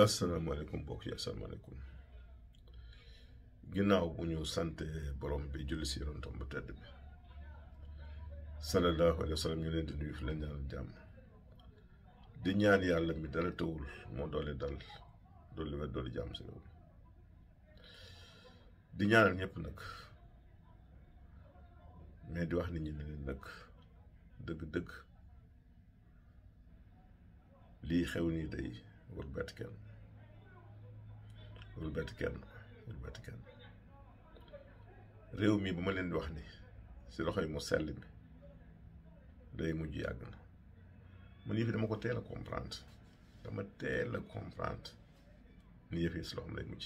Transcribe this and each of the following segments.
asalaamaaleykum mbokk yi asalaamaaleykum ginnaaw bu ñu sante borom bi julli si yonentam bu tedd bi sallallahu alayhi wa sallam ñu leen di nuyu fi leen ñaanal jàmm di ñaan yàlla mi dara tawul moo doole dal doole wér doole jàmm si réew mi di ñaanal ñëpp nag mais di wax nit ñi ne leen nag dëgg-dëgg lii xew nii day wër bett kenn wër bett kenn wër bett kenn réew mi ba ma leen di wax ni si loxoy mu sell mi day mujj yàgg na man yëf yi dama ko teel a comprendre ni yëf yi si loxoom lay mujj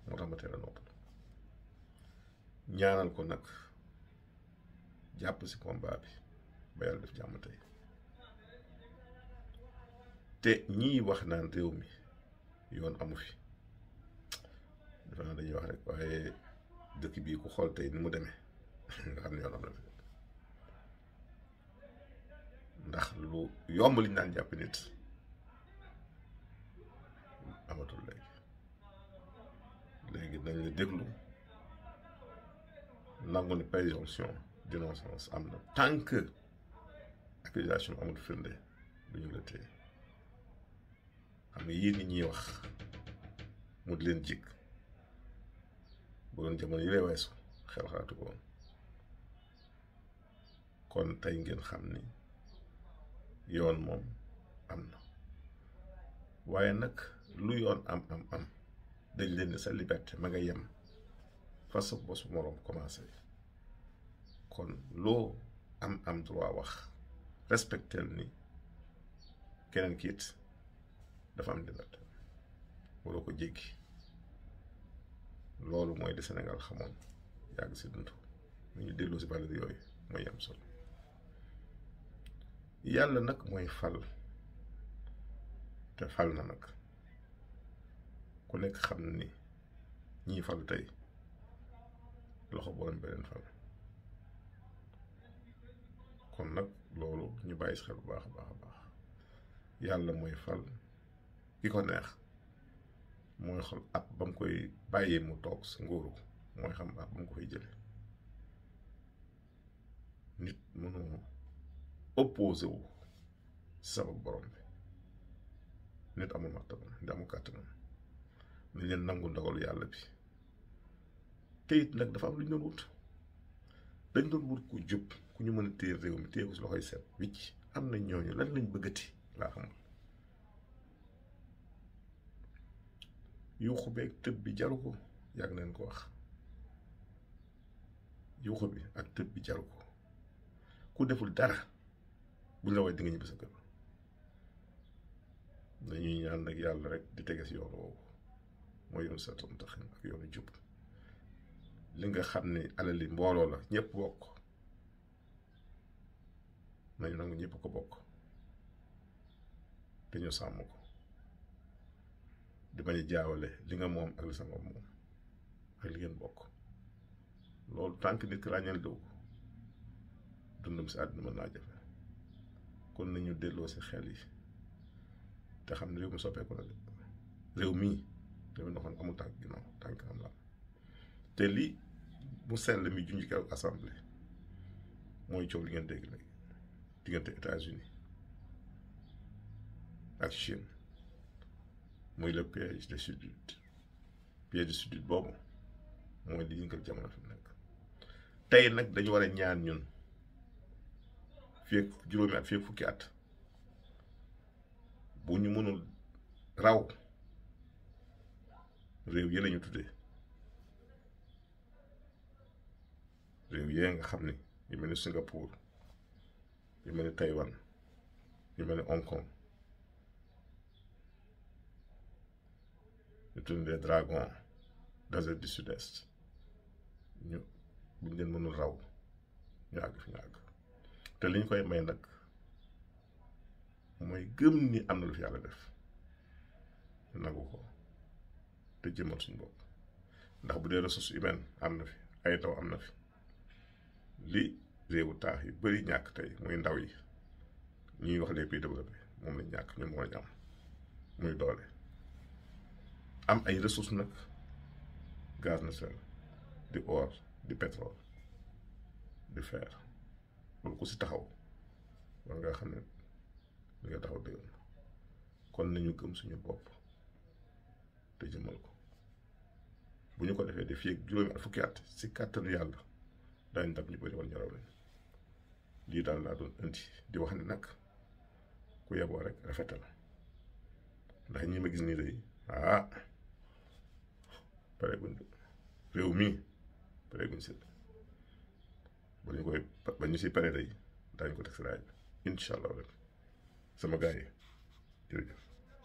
moo tax ma teel a noppal ñaanal ko nag jàpp si combat bi ba yàlla def jàmm tey te ñii wax naan réew mi yoon amu fi dafa naa dañuy wax rek waaye dëkk bii ku xool tey ni mu demee nga xam ne yoon am na fi ndax lu yomb liñ naan jàpp nit amatul léegi nañ la déglu nangu ne présomption d'innocence am na tant que accusation amul firnde duñu la téye xam nga yii nit ñuy wax mu di leen jig bu doon jamono yi lay weesu xel xalaatu ko woon kon tey ngeen xam ni yoon moom am na waaye nag lu yoon am dañ leen ne sa liberté ma nga yem fa sa bos moroom commencé kon loo am droit wax respectel ni keneen kiit dafa am liberté waroo ko jéggi loolu mooy di Sénégal xamoon yàgg si dund mu ñu delloo si valeur yooyu mooy am solo yàlla nag mooy fal te fal na nag ku nekk xam na ni ñii falu tey loxo borom beneen fal kon nag loolu ñu bàyyi si xel bu baax a baax yàlla mooy fal ki ko neex mooy xool at ba mu koy bàyyee mu toog si nguuru mooy xam at ba mu ko fay jële nit mënoo opposé wu si sabab borom bi nit amul martaba nit amul kàttanam nañ leen nangu ndogalu yàlla bi te it nag dafa am lu ñu doon wut dañ doon wut ku jub ku ñu mën a téye réew mi téye ko si loxoy set wicc am na ñooñu lan lañ bëggati laa xamul yuuxu beeg tëb bi jaru ko yàgg nañ ko wax yuuxu bi ak tëb bi jaru ko ku deful dara buñ la way di nga ñibbi sa kër dañuy ñaan nag yàlla rek di tege si yoon woowu mooy yoonu seetam taxin ak yoonu jub li nga xam ne alali mbooloo la ñëpp bokk nañu nangu ñëpp ko bokk te ñu sàmm ko di bañ a jaawale li nga moom ak li sa moom ak li ngeen bokk loolu tànk nit ki ràññal dëw ko dundam si àdduna mën naa jafe kon nañu delloo si xel yi te xam ne réew mi soppeeku na de réew mii réew mi ndoxoon amul tànk ginnaaw tànk am la te lii mu sell mi junj keroog assemblée mooy coow li ngeen dégg léegi diggante États-Unis ak Chine muy le piège de sud boobu mooy li yëngal jamono fi mu nekk tey nag dañu war a ñaan ñun fii ak juróomi at fii ak fukki at bu ñu mënul raw réew yi lañu tuddee réew yee nga xam ni yu mel ni Singapour yu mel ni Taïwan yu mel ni Hong Kong ñu tudd les dragons d'Asie du Sud-Est ñu buñ leen mënul raw ñu àgg fi ñu àgg te li ñu koy may nag mooy gëm ni am na lu fi yàlla def nagu ko te jëmal suñu bopp ndax bu dee ressource humaine am na fi ay ndaw am na fi li réewu taax yi bari ñàkk tey muy ndaw yi ñuy wax les pays développés moom lañ ñàkk ñun moo lañ am muy doole am ay ressources nag gaz naturel di or di pétrole di fer loolu ku si taxaw war nga xam ne li nga taxaw dëgg kon nañu gëm suñu bopp te jëmal ko bu ñu ko defee def fii ak juróomi at fukki at si kàttanu yàlla daañu dab ñu bëri wala ñu raw leen lii daal laa doon indi di wax ne nag ku yeboo rek rafetal ndax ñi ma gis nii day pare guñ réew mii pare guñ si ba ñu si pare day daañu ko teg si raay bi incha allah rek sama gars yi jërëjëf